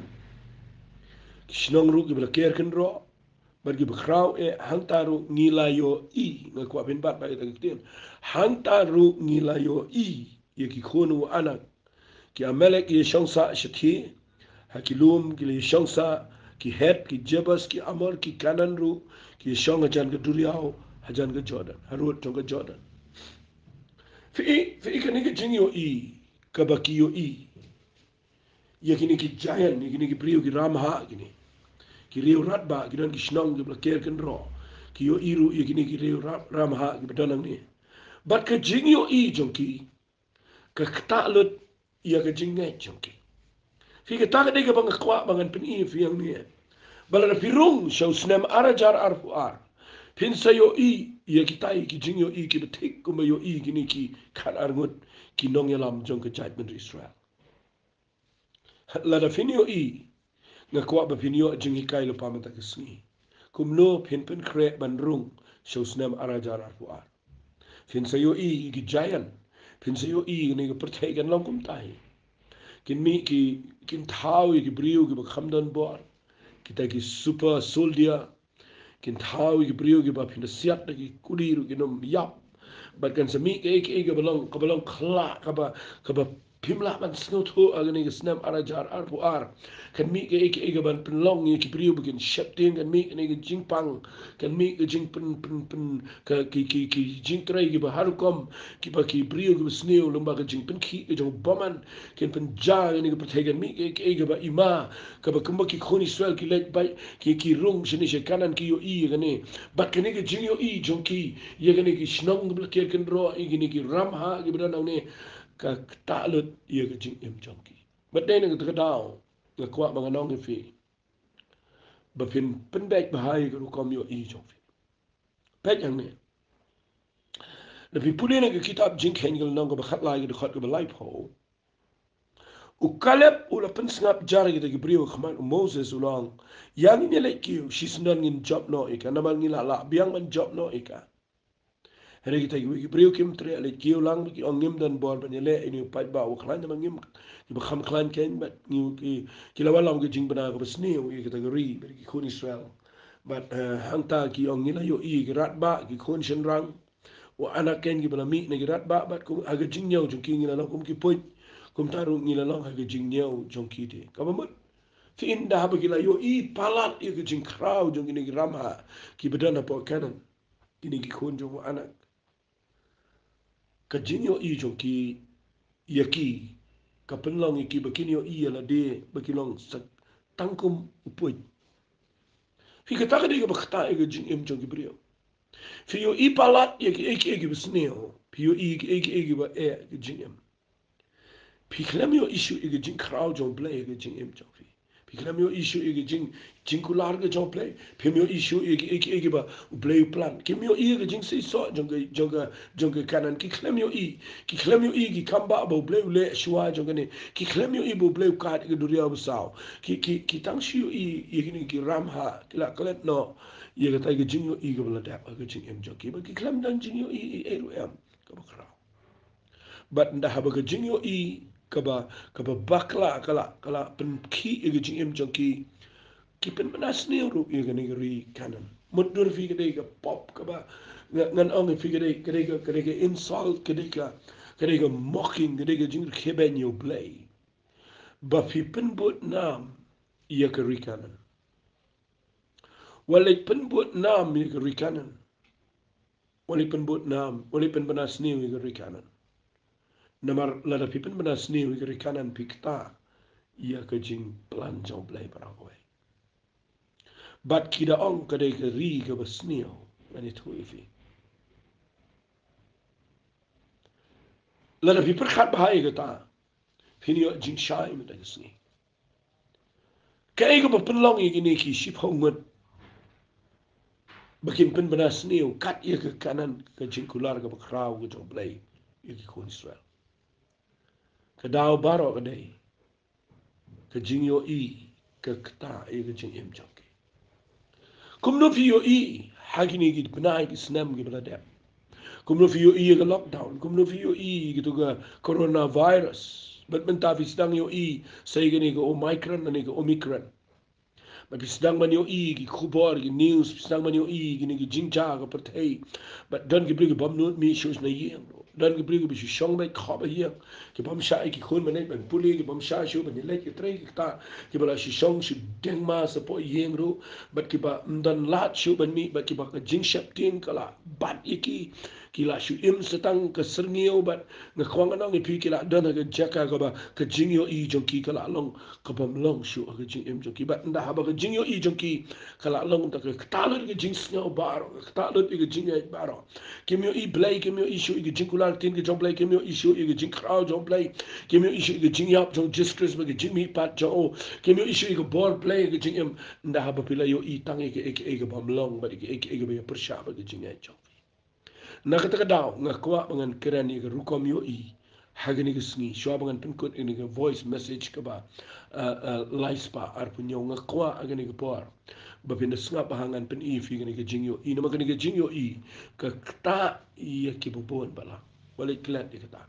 Ki shnong ruh kiba la ker kynroh bad kiba khraw eh, hangta ruh ngi la ïohi, nga kwah phin bat bha ïa kata ka ktien. Hangta ruh ngi la ïohi ïa ki khun u Anak. Ki Amalek ki ïa shong sah shathie ha ki lum, ki la ïa shong sah, ki Het, ki Jebus, ki Amor, ki Kanaan ruh ki ïa shong hajan ka duriaw, hajan ka Jordan, harud jong ka Jordan. Phi i, phi i kane ka jingïohi kaba ki ïohi ïa kine ki giant, ïa kine ki briew ki ramhah, kine ki riew radbah, ki don ki shnong kiba la ker kynroh. Ki ïohi ruh ïa kine ki riew ra-, ramhah kiba don hangne. Bad ka jingïohi jong ki ka ktah lut ïa ka jingngeit jong ki. Phi, kata ka dei kaba nga kwah ba ngan pyni ïa phi hangne. Ba lada phi rung sha u snem ar hajar arphew ar, phin sa ïohi ïa kitai ki jingïohi kiba thik kumba ïohi kine ki khatar ngut ki nongïalam jong ka jaitbynriew Israel. Lada phin ïohi, nga kwah ba phin ïoh jinghikai lypa mynta ka sngi. kumno phin pynkhreh ban rung sha u snem ar hajar arphew ar. Phin sa ïohi ïa ki giant, phin sa ïohi ïa kane ka pyrthei kan long kumta hi. Kin mih ki, kin thaw ïa ki briew kiba kham don bor, kita ki super soldier, kin thaw ïa ki briew kiba phin da siat da ki kuli ruh kin ym ïap. Bad kan sa mih kaei kaei kaba long, kaba long khla, kaba, kaba phim lah ban sngewthuh ha kane ka snem ar hajar arphew ar. Kan mih kaei kaei kaban pynlong ïa ki briew ba kin sheptieng, kan mih kane ka jingpang, kan mih ka jingpyn, pyn, pyn, ka, ki, ki, ki jingtrei kiba har rukom, kiba ki briew kiba sniew, lyngba ka jingpynkhih ka jong u bymman, kin pynjah kane ka pyrthei, kan mih kaei kaei kaba i ma, kaba kumba ki khun Israel ki leit beit, ki, ki rung shane sha Kanaan ki ïohi ïa kane. Bad kane ka jingïohi jong ki ïa kane ki shnong kiba la ker kynroh, ïa kine ki ramhah kiba don hangne, ka ktah lut ïa ka jingim jong ki. Bad dei na kata ka daw nga kwah ba ngan ong ïa phi ba phin pynbeit bha ïa ka rukom ïohi jong phi. Peit hangne. Lada phi pule na ka kitab Jingkheiñ ka lynnong kaba khatlai ka dkhot kaba laiphew, u Kaleb u la pynsngap jar ïa kita ki briew ha khmat u Moses, u la ong, ïa ngin ïaleit kiew shisyndon ngin jop noh ïa ka, namar ngi la lah biang ban jop noh ïa ka. Hynrei kita kiwei ki briew kim treh leit kiew lang, ba ki ong, ngim don bor ban ïaleh ïa une u paidbah uba khlaiñ, namar ngim, kiba kham khlaiñ keiñ, bad ngi, ki, ki la wan long ka jingbna kaba sniew ïa kita ki ri, bad ki khun Israel. Bad, eh, hangta ki ong, ngi la ïohi ïa ki radbah, ki khun shynrang u Anak keiñ kiba la mih na ki radbah, bad kum ha ka jingñiew jong ki ngi la long kum ki puit, kumta ruh ngi la long ha ka jingñiew jong ki te. Kaba mut, phi, ynda haba ki la ïohi palat ïa ka jingkhraw jong kine ki ramhah kiba don hapoh Kanaan, kine ki khun jong u Anak, ka jingïohi jong ki ïa ki ka pynlong ïa ki ba kin ïohi ïa lade ba ki long sa tang kum u puit. Phi, kata ka dei kaba ktah ïa ka jingim jong ki briew. Phi ïohi palat ïa kiei kiei kiba sniew, phi ïohi ïa kiei kiei kiba eh ïa ka jingim. Phi khlem ïohi shuh ïa ka jingkhraw jong u Blei ha ka jingim jong phi. Phi khlem ïohi shuh ïa ka jing, jingkular ka jong u Blei. Phim ïohi shuh ïa ka, ïa ka, ïa kaba u Blei u plan. Kim ïohi ïa ka jingseisoh jong ka, jong ka, jong ka Kanaan. Ki khlem ïohi, ki khlem ïohi ki kam ba, ba u Blei u leh shuwa jong kane. Ki khlem ïohi ba u Blei u kat ïa ka duriaw basaw. Ki, ki, ki tang shu ïohi ïa kine ki ramhah, ki la klet noh ïa kata ka jingïohi kaba la dep ha ka jingim jong ki. Bad ki khlem don jingïohi ei ei ruh em kaba khraw. Bad ynda haba ka jingïohi kaba, kaba bakla ka la, ka la pynkhih ïa ka jingim jong ki, ki pynbna sniew ruh ïa kane ka ri Kanaan. Mutdur phi, ka dei ka pop kaba, nga, ngan ong ïa phi, ka dei, ka dei ka, ka dei ka insult, ka dei ka, ka dei ka mocking, ka dei ka jingkheiñ ïa u Blei, ba phi pynbud nam ïa ka ri Kanaan. Wat leit pynbud nam ïa ka ri Kanaan. Wat leit pynbud nam, wat leit pynbna sniew ïa ka ri Kanaan. Namar lada phi pynbna sniew ïa ka ri Kanaan, phi ktah ïa ka jingplan jong u Blei baroh kawei. Bad ki da ong ka dei ka ri kaba sniew, ngan ïathuh ïa phi. Lada phi pyrkhat bha ïa kata, phin ïoh jingshai mynta ka sngi. Kaei kaba pynlong ïa kine ki shiphew ngut ba kin pynbna sniew kat ïa ka Kanaan, ka jingkular kaba khraw ka jong u Blei ïa ki khun Israel? Ka daw baroh ka dei ka jingïohi ka ktah ïa ka jingim jong ki. Kumno phi ïohi ha kine ki bnai ki snem kiba la dep? Kumno phi ïohi ïa ka lockdown? Kumno phi ïohi ïa kito ka coronavirus? Bad mynta phi sdang ïohi sa ïa kane ka Omicron, kane ka Omicron. Bad phi sdang ban ïohi ki khubor, ki news, phi sdang ban ïohi kine ki jingjia ka pyrthei. Bad don ki briew ki bym nud mih shuh na ïing ruh. Don ki briew kiba shu shong beit khop ha ïing. Ki bym shah ïa ki khun ban leit ban pule, ki bym shah shuh ban ïaleit ïatrei ki ktah, kiba la shu shong shu deng mask hapoh ïing ruh, bad kiba ym don lad shuh ban mih, bad kiba ka jingsheptieng ka la bat ïa ki, ki la shu im sa tang ka syrngiew, bad nga kwah ngan ong ïa phi, ki la don ha ka jaka kaba ka jingïohi jong ki ka la long ka bym long shuh ha ka jingim jong ki. Bad ynda haba ka jingïohi jong ki ka la long da ka ktah lut ka jingsngew baroh, ka ktah lut ïa ka jingïeit baroh. Kim ïohi Blei, kim ïohi shuh ïa ka jingkular ktien ka jong Blei, kim ïohi shuh ïa ka jingkhraw jong Blei, kim ïohi shuh ïa ka jingïap jong Jisu Khrist bad ka jingmihpat jong u, kim ïohi shuh ïa ka bor Blei ha ka jingim. Ynda haba phi la ïohi tang ïa kaei kaei ka bym long bad ïa kaei kaei kaba ïapyrshah bad ka jingïeit jong phi. Na kata ka daw nga kwah ba ngan kren ïa ka rukom ïohi Ha kane ka sngi, shuwa ba ngan pynkut ïa kane ka voice message kaba, ah, ah, lai spah arphew hynñiew, nga kwah ha kane ka por ba phin da sngap bha, ngan pyni ïa phi kane ka jingïohi, namar kane ka jingïohi ka ktah ïa kiba bun balang. Wat leit klet ïa kata.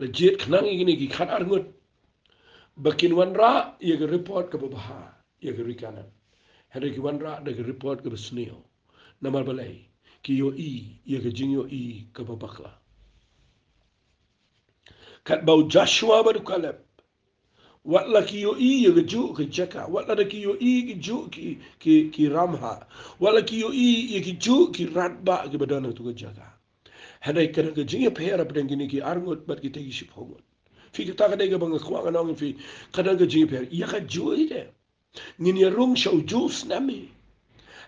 La jied khnang ïa kine ki khatar ngut ba kin wanrah ïa ka report kaba bha ïa ka ri Kanaan, hynrei ki wanrah da ka report kaba sniew. Namar balei? Ki ïohi ïa ka jingïohi kaba bakla. Katba u Joshua bad u Kaleb, wat la ki ïohi ïa kajuh ka jaka, wat la da ki ïohi ïa kajuh ki, ki, ki ramhah, wat la ki ïohi ïa kajuh ki radbah kiba don ha kato ka jaka, hynrei ka don ka jingïapher hapdeng kine ki ar ngut bad kita ki shiphew ngut. Phi, kata ka dei kaba nga kwah ngan ong ïa phi, ka don ka jingïapher. Ïa kajuh hi de, ngin ïa rung sha ujuh u snem hi.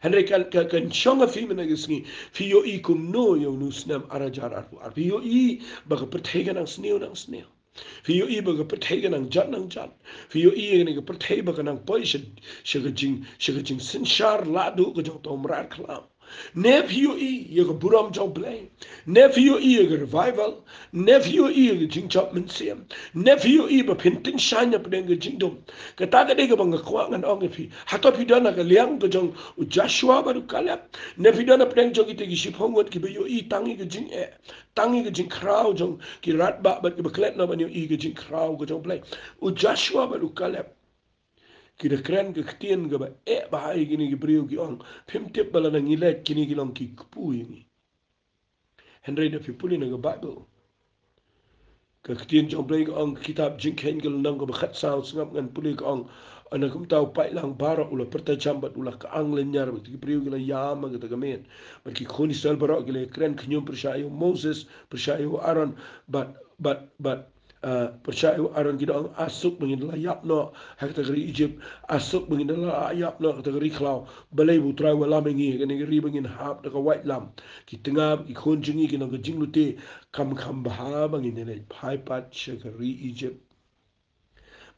Hynrei kan, kan, kan shong ha phi mynne ka sngi, phi ïohi kumno ïa une u snem ar hajar arphew ar? Phi ïohi ba ka pyrthei ka nang sniew, nang sniew. Phi ïohi ba ka pyrthei ka nang jot, nang jot. Phi ïohi ïa kane ka pyrthei ba ka nang poi sha, sha ka jing, sha ka jingsynshar lahduh ka jong uta u mrad khlam. Ne phi ïohi ïa ka burom jong U Blei? Ne phi ïohi ïa ka revival? Ne phi ïohi ïa ka jingjop mynsiem? Ne phi ïohi ba phin tyngshaiñ hapdeng ka jingdum? Kata ka dei kaba nga kwah ngan ong ïa phi. Hato phi don ha ka liang ka jong u Joshua bad u Kaleb? Ne phi don hapdeng jong kita ki shiphew ngut kiba ïohi tang ïa ka jingeh, tang ïa ka jingkhraw jong ki radbah bad kiba klet noh ban ïohi ka jingkhraw ka jong U Blei? U Joshua bad u Kaleb ki da kren ka ktien kaba eh bha ïa kine ki briew, ki ong, phim tip ba lada ngi leit, kine ki long ki kpu ïa ngi. Hynrei da phi pule na ka Baibl, ka ktien jong U Blei ka ong, ka kitab Jingkheiñ ka lynnong kaba khatsaw, sngap ngan pule, ka ong, na kumta u paidlang baroh u la pyrta jam bad u la kyang lynñiar, bad ki briew ki la ïam ha kata ka miet. Bad ki khun Israel baroh ki la kren khñium pyrshah ïa u Moses, pyrshah ïa u Aaron, bad, bad, bad, ah, pyrshah ïa u Aaron, ki da ong, a suk ba ngin da la ïap noh ha kata ka ri Ijipt, a suk ba ngin da la ïap noh ha kata ka ri khlaw. Balei ba U Trai u wallam ïa ngi ha kane ka ri ba ngin hap da ka waitlam? Ki tnga bad ki khun jong ngi ki long ka jinglute, kam kham bha ba ngin ïaleit phai pat sha ka ri Ijipt?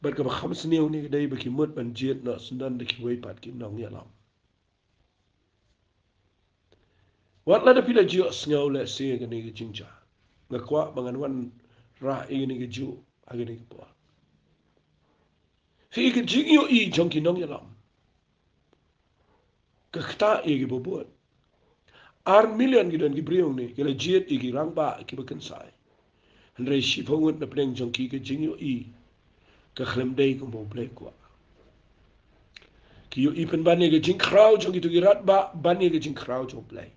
Bad kaba kham sniew ne ka dei ba ki mut ban jied noh syndon da kiwei pat ki nongïalam. Wat lada phi la ju ïohsngew lehse ïa kane ka jingjia, nga kwah ba ngan wanrah ïa kane kajuh ha kane ka por. Phi, ka jingïohi jong ki nongïalam ka ktah ïa kiba bun. Ar million ki don ki briew ne, ki la jied ïa ki rangbah kiba kynsai. Hynrei shiphew ngut na pdeng jong ki ka jingïohi ka khlem dei kumba U Blei u kwah. Ki ïohi pynban ïa ka jingkhraw jong kito ki radbah ban ïa ka jingkhraw jong U Blei.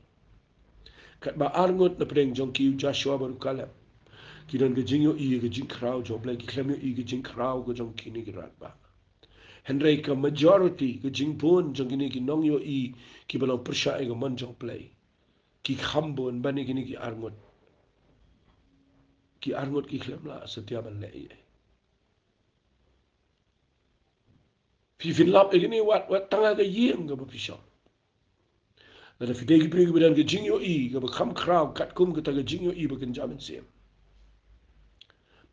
Katba ar ngut na pdeng jong ki, u Joshua bad u Kaleb, ki don ka jingïohi ïa ka jingkhraw jong U Blei, ki khlem ïohi ïa ka jingkhraw ka jong kine ki radbah. Hynrei ka majority, ka jingbun jong kine ki nongïohi kiba long pyrshah ïa ka mon jong U Blei, ki kham bun ban ïa kine ki ar ngut. Ki ar ngut ki khlem lah satia ban leh ei ei. Phi, phin lap ïa kine, wat, wat tang ha ka ïing kaba phi shong. Lada phi dei ki briew kiba don ka jingïohi kaba kham khraw katkum kata ka jingïohi ba kynja mynsiem,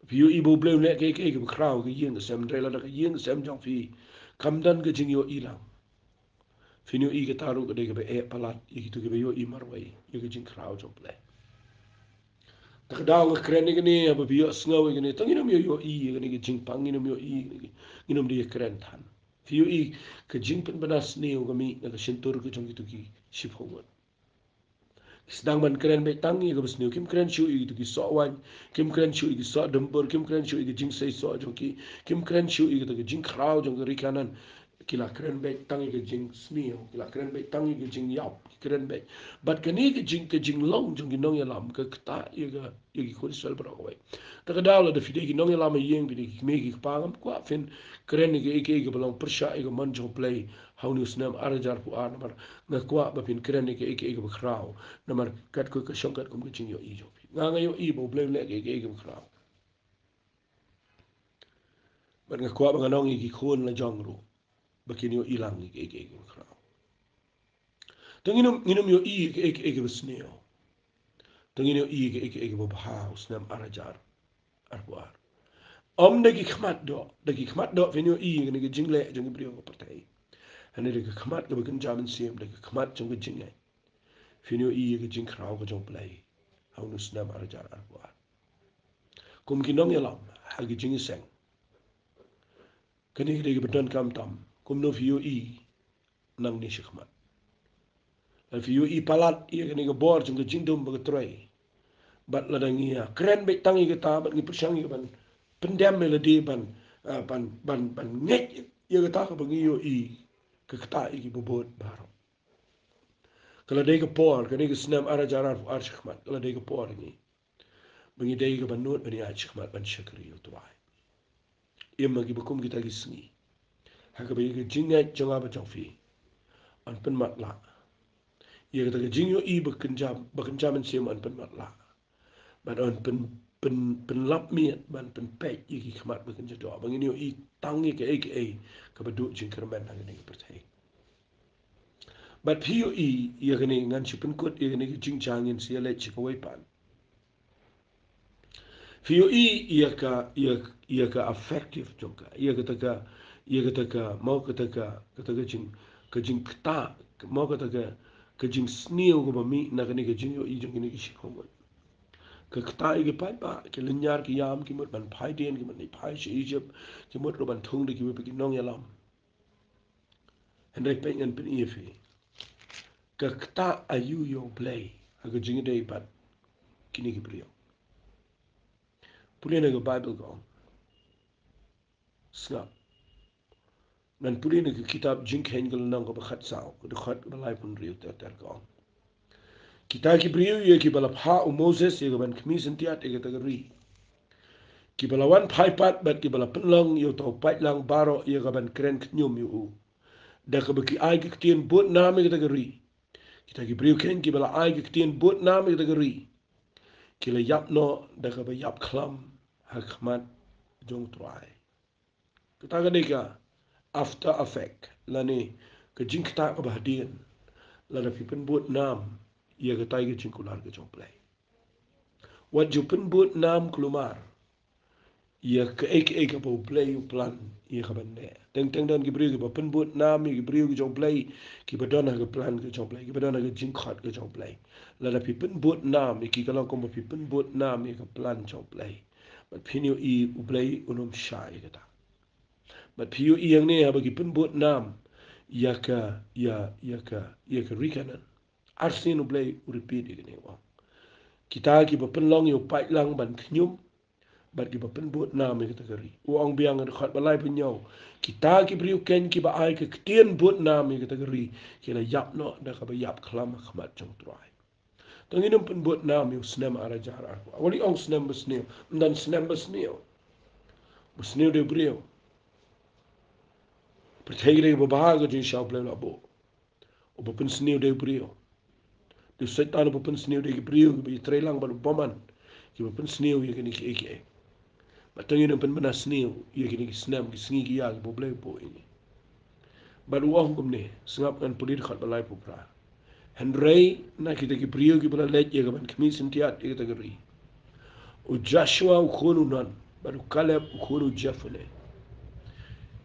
phi ïohi ba U Blei u leh kaei kaei kaba khraw ha ka ïing ka sem, hynrei lada ka ïing ka sem jong phi kam don ka jingïohi lang, phin ïohi kata ruh ka dei kaba eh palat ïa kito kiba ïohi marwei ïa ka jingkhraw jong U Blei. Te ka daw nga kren ïa kane, haba phi ïohsngew ïa kane, to ngin ym ïohi ïa kane ka jingpang, ngin ym ïohi, ngin ym dei ïakren than. Phi ïohi ka jingpynbna sniew ka mih na ka shyntur ka jong kito ki shiphew ngut. Ki sdang ban kren beit tang ïa kaba sniew, kim kren shuh ïa kito ki soh waiñ, kim kren shuh ïa ki soh dumbur, kim kren shuh ïa ka jingseisoh jong ki, kim kren shuh ïa kata ka jingkhraw jong ka ri Kanaan. Ki la kren beit tang ïa ka jingsniew, ki la kren beit tang ïa ka jingïap, ki kren beit. Bad kane ka jing, ka jinglong jong ki nongïalam ka ktah ïa ka, ïa ki khun Israel baroh kawei. Te ka daw lada phi dei ki nongïalam ha ïing, phi dei ki kmie ki kpa, ngam kwah phin kren ïa kaei kaei kaba long pyrshah ïa ka mon jong U Blei ha une u snem ar hajar arphew ar, namar nga kwah ba phin kren ïa kaei kaei kaba khraw, namar katkum ka shong katkum ka jingïohi jong phi. Nga, nga ïohi ba U Blei u leh kaei kaei kaba khraw. Bad nga kwah ba ngan ong ïa ki khun la jong ruh ba kin ïohi lang ïa kaei kaei kaba khraw. To ngin ym, ngin ym ïohi ïa kaei kaei kaba sniew. To ngin ïohi ïa kaei kaei kaba bha ha u snem ar hajar arphew ar. Ym da ki khmat doh, da ki khmat doh phin ïohi ïa kane ka jingleh jong ki briew ka pyrthei. Hynrei da ka khmat kaba kynja mynsiem, da ka khmat jong ka jingngeit, phin ïohi ïa ka jingkhraw ka jong U Blei ha une u snem ar hajar arphew ar. kum ki nongïalam ha ki jingïaseng. Kane ka dei kaba donkam tam, kumno phi ïohi nangne shakhmat. Lada phi ïohi palat ïa kane ka bor jong ka jingdum bad ka trei, bad lada ngi ïa kren beit tang ïa kata bad ngi pyrshang ïa ka ban pyndem ïa lade ban, ah, ban, ban, ban ngeit ïa kata kaba ngi ïohi, ka ktah ïa ki babun baroh. Ka la dei ka por, kane ka snem ar hajar arphew ar shakhmat, ka la dei ka por ïa ngi ba ngi dei kaba nud ban ïaid shakhmat ban shakri ïa U Trai. Im ha kiba kum kita ki sngi, ha kaba ïa ka jingngeit jong nga bad jong phi yn pynmatlah. Ïa kata ka jingïohi ba kynja, ba kynja mynsiem yn pynmatlah. Bad yn pyn, pyn, pynlap miet, bad pynpeit ïa ki khmat ba kynja doh, ba ngin ïohi tang ïa kaei kaei kaba duh jingkyrmen ha kane ka pyrthei. Bad phi ïohi ïa kane, ngan shu pynkut ïa kane ka jingjia, ngin sa ïaleit sha kawei pat. Phi ïohi ïa ka, ïa, ïa ka effective jong ka, ïa kata ka, ïa kata ka, mo kata ka, kata ka jing, ka jingktah, mo kata ka, ka jingsniew kaba mih na kane ka jingïohi jong kine ki shiphew ngut. Ka ktah ïa ki paidbah, ki lynñiar ki ïam, ki mut ban phai dien, ki mut ban phai sha Egypt, ki mut ruh ban thung da kiwei pat ki nongïalam. Hynrei peit, ngan pyni ïa phi, ka ktah aïu ïa U Blei ha ka jingïadei bad kine ki briew. Pule na ka Baibl, ka ong. Sngap. Ngan pule na ka kitab Jingkheiñ ka lynnong kaba khatsaw, ka dkhot kaba laiphew hynriew ter ter, ka ong: Kita ki briew ïa kiba la phah u Moses ïa ka ban khmih syntiat ïa kata ka ri, kiba la wan phai pat bad kiba la pynlong ïa uta u paidlang baroh ïa ka ban kren khñium ïa u, da kaba ki ai ka ktien bud nam ïa kata ka ri. Kita ki briew keiñ kiba la ai ka ktien bud nam ïa kata ka ri, ki la ïap noh da kaba ïap khlam ha khmat jong U Trai. Kata ka dei ka after effect, lane ka jingktah kaba hadien, lada phi pynbud nam ïa katai ka jingkular ka jong U Blei. Wat ju pynbud nam kulmar ïa kaei kaei kaba U Blei u plan ïa ka ban leh. Teng teng don ki briew kiba pynbud nam ïa ki briew ki jong U Blei, kiba don ha ka plan ka jong U Blei, kiba don ha ka jingkhot ka jong U Blei. Lada phi pynbud nam ïa ki, ka long kumba phi pynbud nam ïa ka plan jong U Blei. Bad phin ïohi U Blei un ym shah ïa kata. Bad phi ïohi hangne haba ki pynbud nam ïa ka, ïa, ïa ka, ïa ka ri Kanaan, arsien U Blei u repeat ïa kane, u ong: Kita kiba pynlong ïa u paidlang ban khñium, bad kiba pynbud nam ïa kata ka ri. U ong biang ha dkhot ba laiphew hynñiew: Kita ki briew keiñ kiba ai ka ktien bud nam ïa kata ka ri, ki la ïap noh da kaba ïap khlam ha khmat jong U Trai. To ngin ym pynbud nam ïa u snem ar hajar arphew ar. Wat ong snem ba sniew, ym don snem ba sniew. Ba sniew dei u briew. Pyrthei dei ba bha ka jingshisha U Blei la buh. Uba pynsniew dei u briew. Dei u Soitan uba pynsniew, dei ki briew kiba ïatreilang bad u bymman kiba pynsniew ïa kine kiei kiei. Bad to ngin ym pynbna sniew ïa kine ki snem, ki sngi, ki ïar kiba U Blei u buh ïa ngi. Bad u ong kumne, sngap, ngan pule dkhot ba laiphew phra: Hynrei na kita ki briew kiba la leit ïa ka ban khmih syntiat ïa kata ka ri, u Joshua u khun u Nun bad u Kaleb u khun u Jephunne,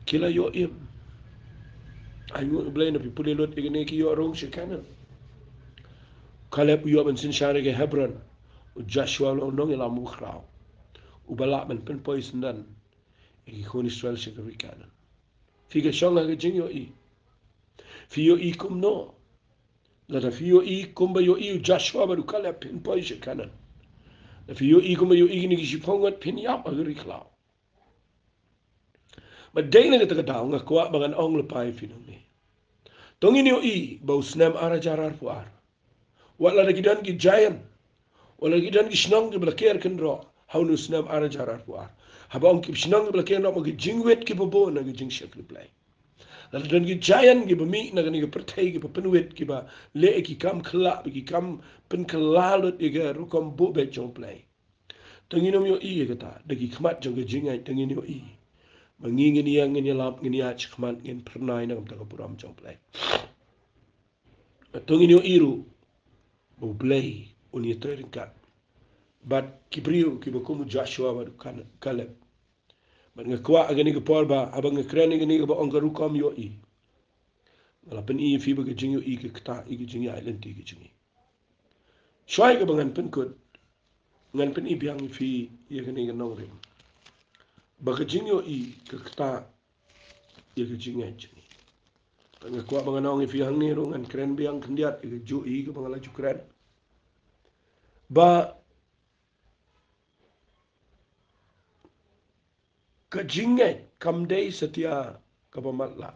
ki la ïoh im. Ai nguh ïa U Blei, na phi pule lut ïa kine ki ïoh rung sha Kanaan. U Kaleb u ïoh ban synshar ïa ka Hebron. U Joshua u long u nongïalam uba khraw, uba lah ban pynpoi syndon ïa ki khun Israel sha ka ri Kanaan. Phi, ka shong ha ka jingïohi. Phi ïohi kumno? Lada phi ïohi kumba ïohi u Joshua bad u Kaleb, phin poi sha Kanaan. Lada phi ïohi kumba ïohi kine ki shiphew ngut, phin ïap ha ka ri khlaw. Bad dei na kata ka daw nga kwah ba ngan ong lypa ïa phi nangne. To ngin ïohi ba u snem ar hajar arphew ar, wat lada ki don ki giant, wat lada ki don ki shnong kiba la ker kynroh ha une u snem ar hajar arphew ar. Haba ong ki shnong kiba la ker kynroh, ma ki jingwit kiba bun na ki jingshakri Blei. Lada don ki giant kiba mih na kane ka pyrthei, kiba pynwit, kiba leh ki kam kylla, ki kam pynkylla lut ïa ka rukom buh beit jong U Blei. To ngin ym ïohi ïa kata, da ki khmat jong ka jingngeit to ngin ïohi ba ngi ngin ïeng, ngin ïalap, ngin ïaid shakhmat, ngin phyrnai na ka bynta ka burom jong U Blei. To ngin ïohi ruh ba U Blei un ïatrei ryngkat bad ki briew kiba kum u Joshua bad u Kan-, Kaleb. Bad nga kwah ha kane ka por ba haba nga kren ïa kane kaba ong ka rukom ïohi, nga la pyni ïa phi ba ka jingïohi ka ktah ïa ka jingïaid lynti ka jong ngi. Shuwa kaba ngan pynkut, Ngan pyni biang ïa phi ïa kane ka nongrim ba ka jingïohi ka ktah ïa ka jingngeit jong ngi. Te nga kwah ba ngan ong ïa phi hangne ruh, ngan kren biang khyndiat ïa ka jingïohi kaba nga la ju kren, ba ka jingngeit kam dei satia kaba matlah.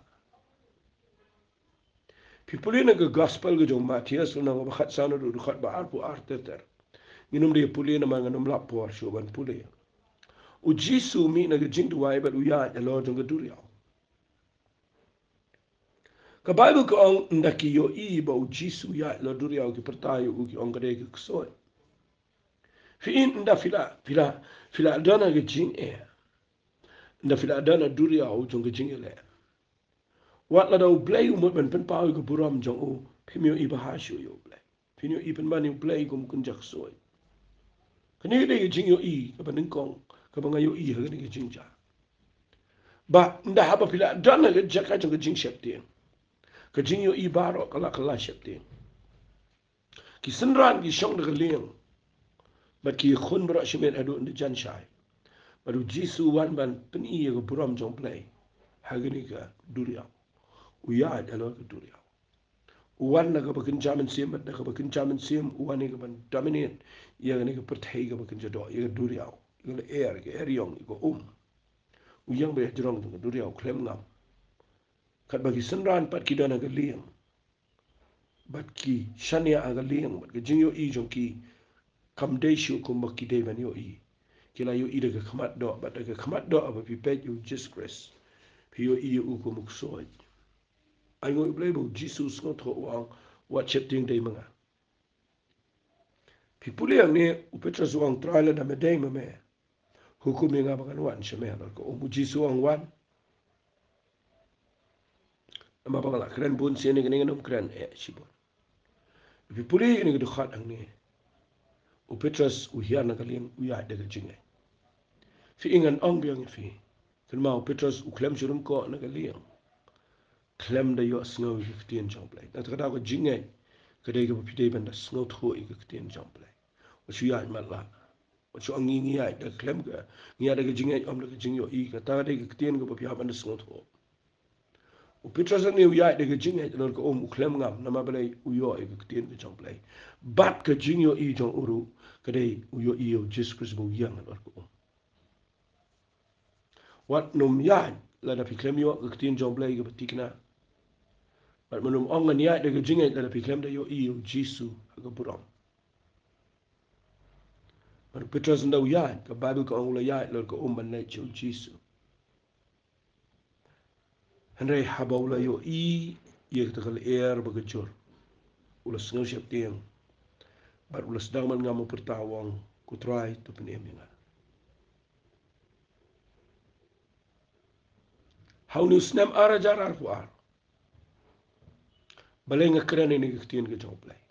Phi pule na ka gospel ka jong u Mathaios lynnong ba khatsan, dkhot ba arphew ar ter ter. Ngin ym dei pule namar ngan ym lap por shuh ban pule. U Jisu u mih na ka jingduwai bad u ïaid halor jong ka duriaw. Ka Baibl ka ong, ynda ki ïohi ba u Jisu u ïaid halor duriaw, ki pyrta ïa u, ki ong, ka dei ka ksuid. Phi ïohi, ynda phi la, phi la, phi la don ha ka jingeh, ynda phi la don ha duriaw jong ka jingeh, wat lada U Blei u mut ban pynpaw ïa ka burom jong u, phim ïohi bha shuh ïa U Blei. Phin ïohi pynban ïa U Blei kum u kynja ksuid. Kane ka dei ka jingïohi kaba nyngkong kaba nga ïohi ha kane ka jingjia. Ba ynda haba phi la don ha ka jaka jong ka jingsheptieng, ka jingïohi baroh ka la, ka la sheptieng. Ki synran ki shong da ka lieng bad ki ïakhun baroh shimet haduh ynda jan shai. Bad u Jisu u wan ban pyni ïa ka burom jong U Blei ha kane ka duriaw. U ïaid halor ka duriaw. U wan da kaba kynja mynsiem, bad da kaba kynja mynsiem u wan ïa kaban dominate ïa kane ka pyrthei kaba kynja doh, ïa ka duriaw, ïa ka lyer, ïa ka eriong, ïa ka um. U ïeng beit hajrong jong ka duriaw, khlem ngam. Katba ki synran pat ki don ha ka lieng, bad ki shaniah ha ka lieng, bad ka jingïohi jong ki kam dei shuh kumba ki dei ban ïohi. Ki la ïohi da ka khmat doh, bad da ka khmat doh haba phi peit ïa u Jisu Khrist, phi ïohi ïa u kum u ksuid. Ai nguh ïa U Blei ba u Jisu u sngewthuh, u ong, wat sheptieng, dei ma nga. Phi pule hangne, u Petros u ong, Trai, lada me dei ma me, hukum ïa nga ba ngan wan sha me halor ka um. U Jisu u ong, wan. Namar ba nga la kren bun sien ïa kane, ngan ym kren eh shibun. Phi pule ïa kane ka dkhot hangne, u Petros u hiar na ka lieng, u ïaid da ka jingngeit. Phi ïohi, ngan ong biang ïa phi, kynmaw, u Petros u khlem shu ryngkoh na ka lieng khlem da ïohsngew ïa ka ktien jong U Blei. Nangta ka daw ka jingngeit ka dei kaba phi dei ban da sngewthuh ïa ka ktien jong U Blei. Wat shu ïaid matlah. Wat shu ong ngi, ngi ïaid da khlem ka, ngi ïaid da ka jingngeit, ym da ka jingïohi. Kata ka dei ka ktien kaba phi hap ban da sngewthuh. U Petros hangne u ïaid da ka jingngeit halor ka um, u khlem ngam, namar balei? U ïoh ïa ka ktien ka jong U Blei. Bad ka jingïohi jong u ruh ka dei u ïohi ïa u Jisu Khrist ba u ïeng halor ka um. Wat nym ïaid lada phi khlem ïoh ka ktien jong U Blei kaba thikna. Bad wat nym ong ngan ïaid da ka jingngeit lada phi khlem da ïohi ïa u Jisu ha ka burom. Bad u Petros ynda u ïaid, ka Baibl ka ong u la ïaid halor ka um ban leit sha u Jisu. Hynrei haba u la ïohi ïa kata ka lyer ba ka jur, u la sngew sheptieng bad u la sdang ban ngam, u pyrta, u ong, ko Trai, to pynim ïa nga. Ha une u snem ar hajar arphew ar, balei nga kren ïa kane ka ktien ka jong U Blei?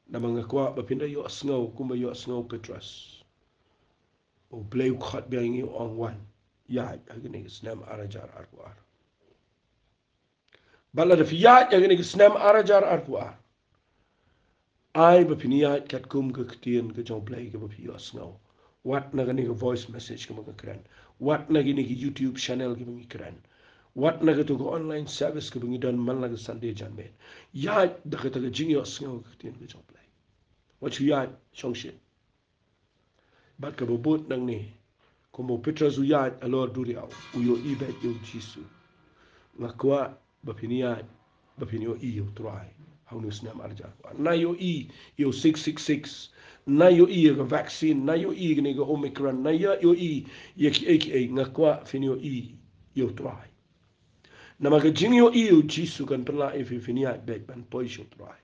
Namar nga kwah ba phin da ïohsngew kumba ïohsngew u Petros. U Blei u khot biang ïa ngi, u ong, wan, ïaid ha kane ka snem ar hajar arphew ar. Bad lada phi ïaid ha kane ka snem ar hajar arphew ar, ai ba phin ïaid katkum ka ktien ka jong U Blei kaba phi ïohsngew, wat na kane ka voice message kaba nga kren, wat na kine ki YouTube channel kiba ngi kren, wat na kato ka online service kaba ngi don man la ka Sunday janmiet. Ïaid da kata ka jingïohsngew ka ktien ka jong U Blei. Wat shu ïaid shongshit. Bad kaba bud nangne, kumba u Petros u ïaid halor duriaw, u ïohi beit ïa u Jisu. Nga kwah ba phin ïaid, ba phin ïohi ïa u Trai ha une u snem ar hajar. Nga ïohi ïa u six six six, nga ïohi ïa ka vaccine, nga ïohi ïa kane ka Omicron, nga ïohi ïa kiei kiei, nga kwah phin ïohi ïa u Trai. Namar ka jingïohi ïa u Jisu kan pynlah ïa phi phin ïaid beit ban poi sha u Trai.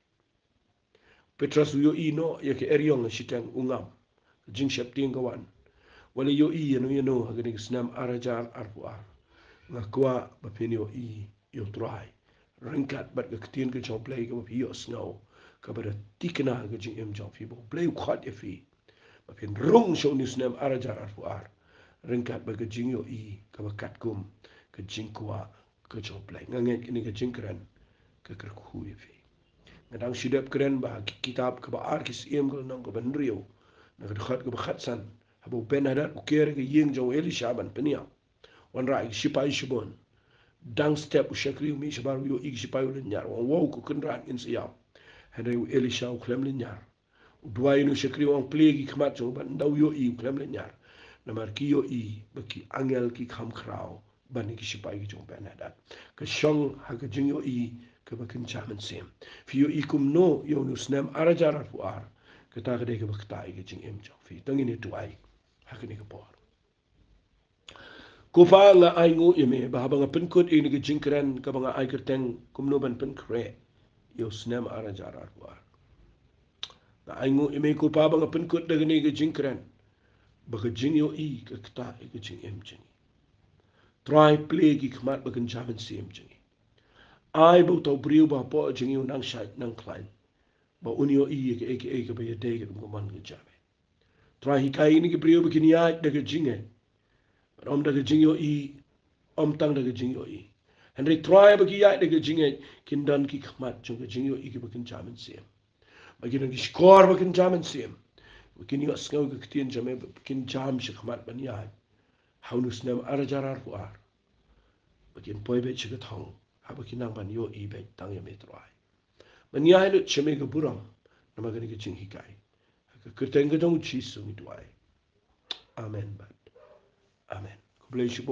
Petros u ïohi noh ïa ka eriong ha shiteng, u ngam, ka jingsheptieng ka wan. Wat la ïohi ïano ïano ha kane ka snem ar hajar arphew ar, nga kwah ba phin ïohi ïa u Trai ryngkat bad ka ktien ka jong U Blei kaba phi ïohsngew, kaba da thikna ha ka jingim jong phi, ba U Blei u khot ïa phi ba phin rung sha une u snem ar hajar arphew ar ryngkat bad ka jingïohi kaba katkum ka jingkwah ka jong U Blei. Nga ngeit kane ka jingkren ka kyrkhu ïa phi. Nga dang shu dep kren ba ha ki kitab kaba ar Ki Syiem ka lynnong kaba hynriew, Na ka dkhot kaba khatsan, haba u Ben-hadad u ker ïa ka ïing jong u Elisha ban pynïap, wanrah ïa ki shipai shibun. Dang step u shakri u mih shabar u ïohi ki shipai u lynñiar, u ong, "Wow, ko Kynrad, ngin sa ïap." Hynrei u Elisha u khlem lynñiar. U duwai ïa u shakri u ong, "Plie ki khmat jong u bad ynda u ïohi u khlem lynñiar." Namar ki ïohi ba ki angel ki kham khraw ban ïa ki shipai ki jong u Ben-hadad. Ka shong ha ka jingïohi kaba kynja mynsiem. Phi ïohi kumno ïa une u snem ar hajar arphew ar? Kata ka dei kaba ktah ïa ka jingim jong phi. To ngin ïa duwai ha kane ka por. Ko Pa, nga ainguh ïa me ba haba nga pynkut ïa kane ka jingkren kaba nga ai kyrteng kumno ban pynkhreh ïa u snem ar hajar arphew ar. Nga ainguh ïa me ko Pa ba nga pynkut da kane ka jingkren ba ka jingïohi ka ktah ïa ka jingim jong ngi. Trai, plie ki khmat ba kynja mynsiem jong ngi. Ai ba uta u briew ba hapoh jong ngi u nang shait nang khlaiñ, ba un ïohi ïa kaei kaei kaba ïadei ka dum ka mon ka jam. Trai, hikai ïa kine ki briew ba kin ïaid da ka jingngeit, bad ym da ka jingïohi, ym tang da ka jingïohi. Hynrei Trai, ba ki ïaid da ka jingngeit kin don ki khmat jong ka jingïohi kaba kynja mynsiem, ba kin don ki shkor ba kynja mynsiem, ba kin ïohsngew ka ktien jong me, ba kin jam sha khmat ban ïaid ha une u snem ar hajar arphew ar, ba kin poi beit sha ka thong haba kin nang ban ïohi beit tang ïa me Trai. Ban ïaid lut sha me ka burom namar kane ka jinghikai. Ha ka kyrteng ka jong u Jisu ngi duwai. Amen bad amen. Khublei shibun.